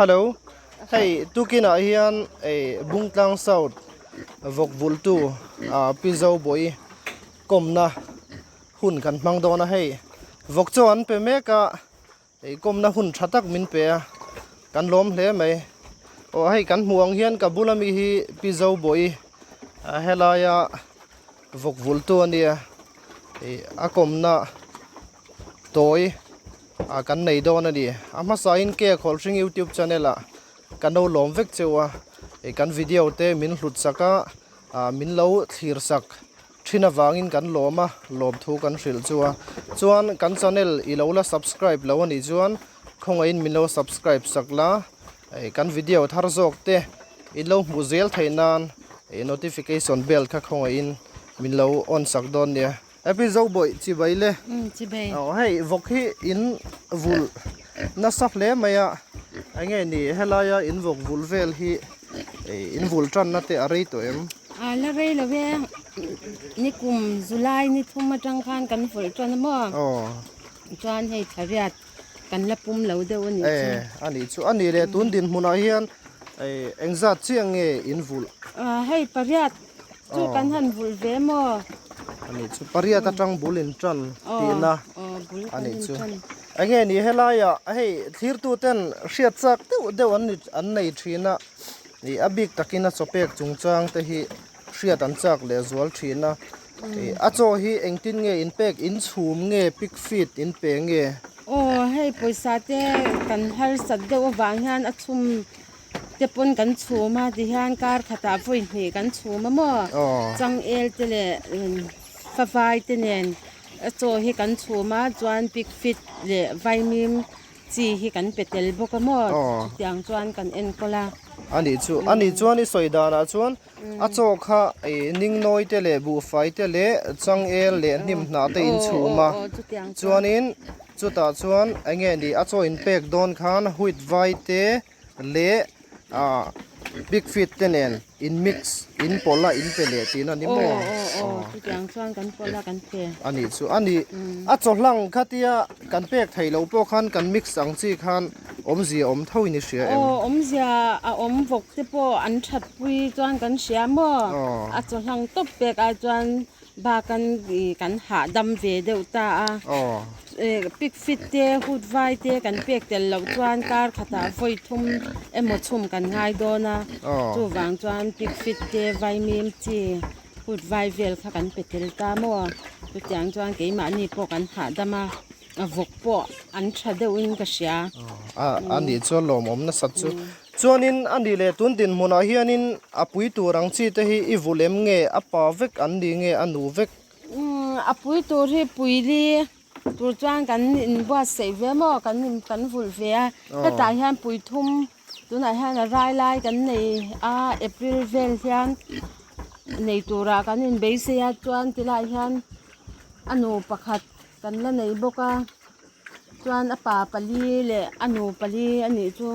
Hello, hei tukinah hian ei Bungtlang South vawk vultu ah Pi Zobawii kawmna hun kan hmang dawn a hei vawk chaw an pe mek a ei kawmna hun tha tak min pe a kan lawm hle mai aw hei kan hmuh ang hian ka bula mi hi Pi Zobawii a helaia vawk vultu a nia ih a kawmna tawi ah kan nei dawn a ni. A hmasain Ke Khawlhring YouTube channel ah kan lo lawm vek cheu a, ih kan video te min hlut sak a, ah min lo thlir sak thin avangin kan lawm a, lawm thu kan hrilh chu a. Chuan kan channel i lo la subscribe lo a nih chuan khawngaihin min lo subscribe sak la, ih kan video thar zawk te in lo hmuh zel theih nan ih notification bell kha khawngaihin min lo on sak dawn nia. Happy zo bawih chibai le. Chibai. Aw hei vawk hi in vul nasa hle mai a enge ni helaia in vawk vul vel hi in vul tanna te a rei tawh em? A la rei lo e nikum July ni thum atang khan kan vul tan a maw? Aw. Chuan hei thariat kan la pum lo deuh a nih chu. E a nih chu a nih leh tun dinhmunah hian engzat chiah nge in vulh? Hei pariat Chu kan han vulh ve maw? Ani chu pariat atang bul in tan tihna ani chu. Enge ni helaiah hei thlirtu ten hriat chak deuh deuh an an nei thin a, ih a bik takin a chaw pek chungchang te hi hriat an chak leh zual thin a, ih a chaw hi engtin nge in pek in chhum nge pig feed in pe nge? Aw hei pawisa te kan harsat deuh avang hian a chhum te pawn kan chhum a tihian kar khatah vawi hnih kan chhum a maw changel te leh favai te nen a chaw hi kan chhum a chuan pig feed leh vaimim chi hi kan pe tel bawk a maw chutiang chuan kan enkawl a. A nih chu a nih chuan i sawi danah chuan a chaw kha ih ningnawi te leh buhfai te leh changel leh hnim hnah te in chhum a chuanin chutah chuan eng nge ni a chaw in pek dawn khan wheat vai te leh ah big feet te nen in mix in pawlh a in pe leh tihna ni maw? Aw aw aw chutiang chuan kan pawlh a kan pe. A nih chu a nih a chaw hlang khatia kan pek theih loh pawh khan kan mix ang chi khan awmzia awm tho in i hria em? Aw awmzia a awm vawk te pawh an that pui chuan kan hria maw? A chaw hlang tawp pek ai chuan Bakan ih kan hahdam ve deuh ta a, pig feed te hut vai te kan pek tel loh chuan kar khatah vawi thum emaw chhum kan ngai dawn a, chuvang chuan pig feed te vaimim chi hut vai vel kha kan pe tel ta maw, chutiang chuan keimahni pawh kan hahdam a, vawk pawh an tha deuhin ka hria. A nih chuan lawmawm nasat chu. Chuanin a nih leh tun dinhmunah hianin a pui tur ang chi te hi i vulh em nge a pa vek an ni nge a nu vek? Umm a pui tur hi puili tur chuan kan inbuatsaih ve maw kan in kan vulh ve a hetah hian pui thum tunah hian a rai lai kan nei a April vel hian nei turah kan inbeisei a chuan tilaiah hian a nu pakhat kan la nei bawk a. Chuan a pa pali leh a nu pali a nih chu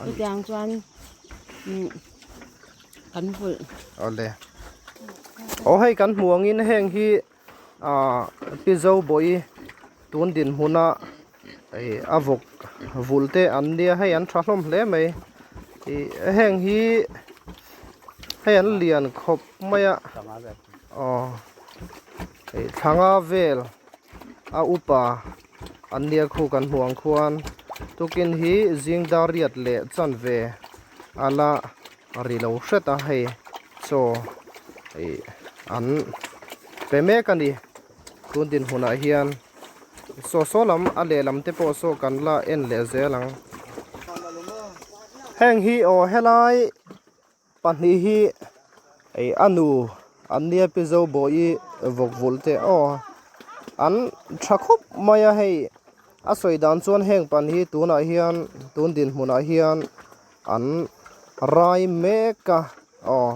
chutiang chuan kan vulh. Awle. Aw hei kan hmuh angin heng hi ah Pi Zobawii tun dinhmuna ih a vawk vulh te an nia hei an tha hlawm hle mai ih heng hi hei an lian khawp mai a aw ih thlanga vel. A upa an nia khu kan hmuh ang khuan tukin hi zing dar riat leh chanve a la ri lo hret a hei chaw ih an pe mek a ni tun dinhmunah hian saw saw lam a lehlam te pawh saw kan la en leh zel ang heng hi aw helai. Pahnih hi ih a nu an nia pi zo bawi vawk vulh te aw an tha khawp mai a hei a sawi dan chuan heng pan hi tunah hian tun dinhmunah hian an rai mek a aw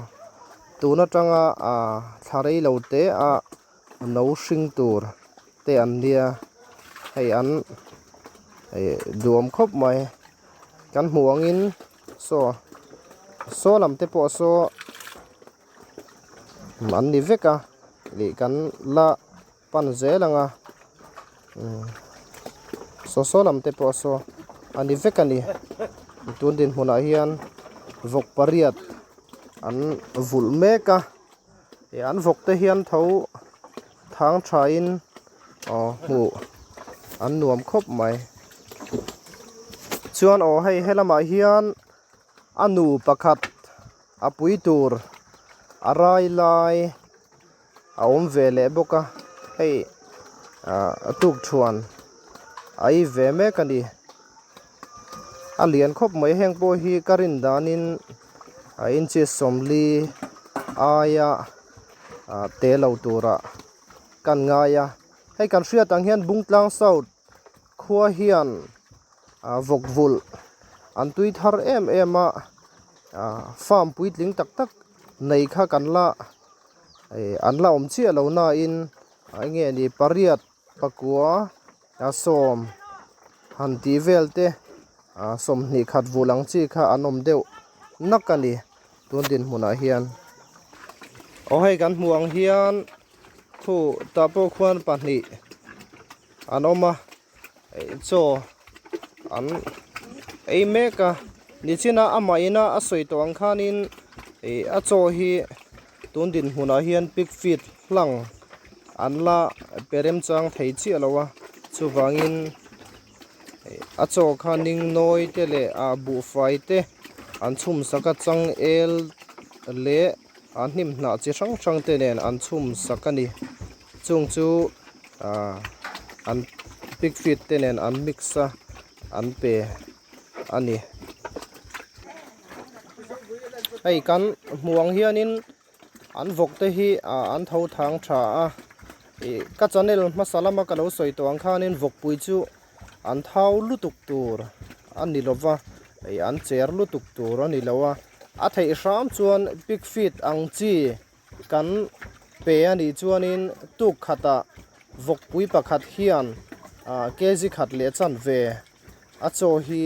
tun atanga ah thla rei lo te a no hring tur te an nia hei an ih duhawm khawp mai kan hmuh angin. Saw saw lam te pawh saw an ni vek a ih kan la pan zel ang a umm saw saw lam te pawh saw a ni vek a ni. Tun dinhmunah hian vawk pariat an vulh mek a ih an vawk te hian tho thang thain aw hmuh an nuam khawp mai chuan aw hei helamah hian a nu pakhat a pui tur a rai lai a awm ve leh bawk a hei ah a tuk thuan a ei ve mek a ni a lian khawp mai heng pawh hi ka rin danin a inches sawmli aia ah te lo turah kan ngai a hei kan hriat ang hian Bungtlang South khua hian ah vawk vulh an tui thar em em a ah farm puitling tak tak nei kha kan la ih an la awm chiah lo nain eng nge ni pariat pakua a sawm han tih vel te ah sawmhnih khat vulh ang chi kha an awm deuh nak a ni tun dinhmunah hian aw hei kan hmuh ang hian khu tah pawh khuan pahnih an awm a ih chaw an ei mek a nichina amah ina a sawi tawh ang khanin ih a chaw hi tun dinhmunah hian pig feed hlang an la pe remchang thei chiah lo a chuvangin ih a chaw kha ning nawi te leh ah buhfai te an chhum sak a changel leh a hnim hnah chi hrang hrang te nen an chhum sak a ni chung chu ah an pig feed te nen an mix a an pe a ni hei kan hmuh ang hianin an vawk te hi ah an tho thang tha a ih ka channel hmasa lama ka lo sawi tawh ang khanin vawkpui chu an thau lutuk tur a ni lo va ih an cher lutuk tur a ni lo a a theih hram chuan pig feed ang chi kan pe a nih chuanin tuk khatah vawkpui pakhat hian ah kg khat leh chanve a chaw hi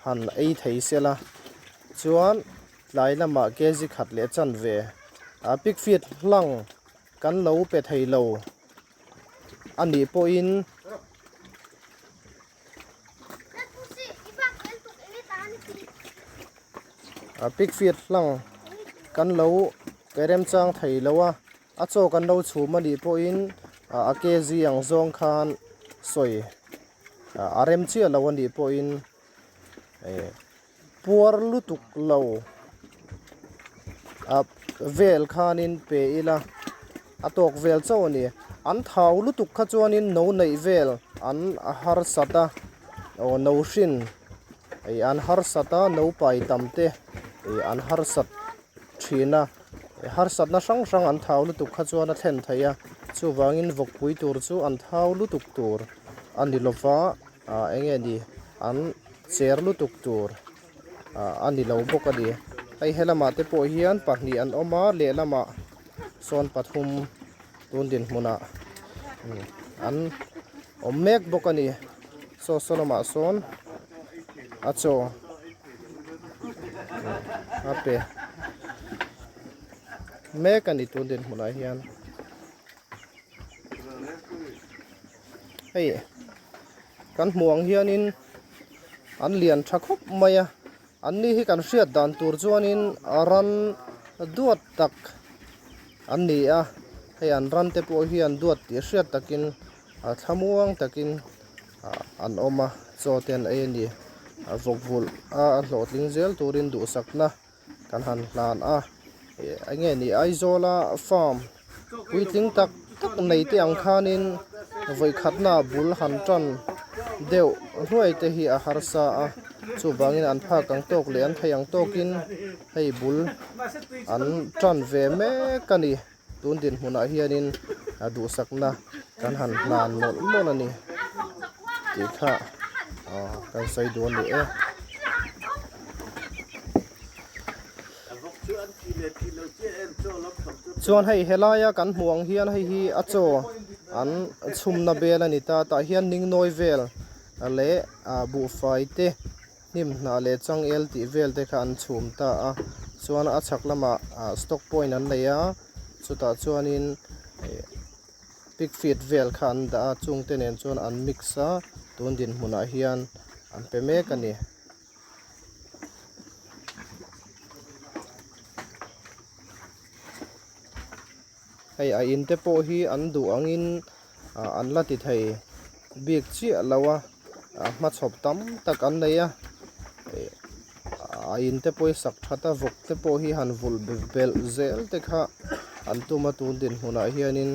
han ei thei sela chuan tlai lamah kg khat leh chanve ah pig feed hlang kan lo pe thei lo a nih pawhin. A pig feed hlang kan lo pe remchang thei lo a a chaw kan lo chhum a nih pawhin a kg ang zawng khan sawi a rem chiah lo a nih pawhin eh puar lutuk lo a vel khanin pe ila a tawk vel chauh a ni an thau lutuk kha chuanin no neih vel an harsat a aw no hrin ih an harsat a no pai tam te ih an harsat thin a harsatna hrang hrang an thau lutuk kha chuan a thlen theih a chuvangin vawkpui tur chu an thau lutuk tur a ni lova ah eng nge ni an cher lutuk tur ah a ni lo bawk a ni hei helamah te pawh hian pahnih an awm a lehlamah sawn pathum tun dinhmunah an awm mek bawk a ni saw saw lamah sawn a chaw a pe mek a ni tun dinhmunah hian. Hei kan hmuh ang hianin an lian tha khawp mai a an ni hi kan hriat dan tur chuanin ran duat tak an ni a hei an ran te pawh hian duat tih hriat takin a thlamuang takin an awm a chaw te an ei a ni a vawk vulh a hlawhtling zel turin duhsakna kan han hlan a eng nge ni Aizawla farm puitling tak tak nei te ang khanin vawi khatna bul han tan deuh hluai te hi a harsa a chuvangin an phak ang tawk leh an thei ang tawkin hei bul an tan ve mek a ni tun dinhmunah hianin a duhsakna kan han hlan mawlh mawlh a ni tih kha aw kan sawi duh a ni e. Chuan hei helaia kan hmuh ang hian hei hi a chaw an chhumna bel a ni ta tah hian ningnawi vel leh ah buhfai te hnim hnah leh changel tih vel te kha an chhum ta a chuan a chhak lamah ah stock point an nei a chutah chuanin ih pig feed vel kha an dah a chung te nen chuan an mix a tun dinhmunah hian an pe mek a ni. Hei a in te pawh hi an duh angin an la ti thei bik chiah lo a, hmachhawp tam tak an nei a, a in te pawh hi sak that a vawk te pawh hi han vulh belh zel te kha an tum a tun dinhmunah hianin.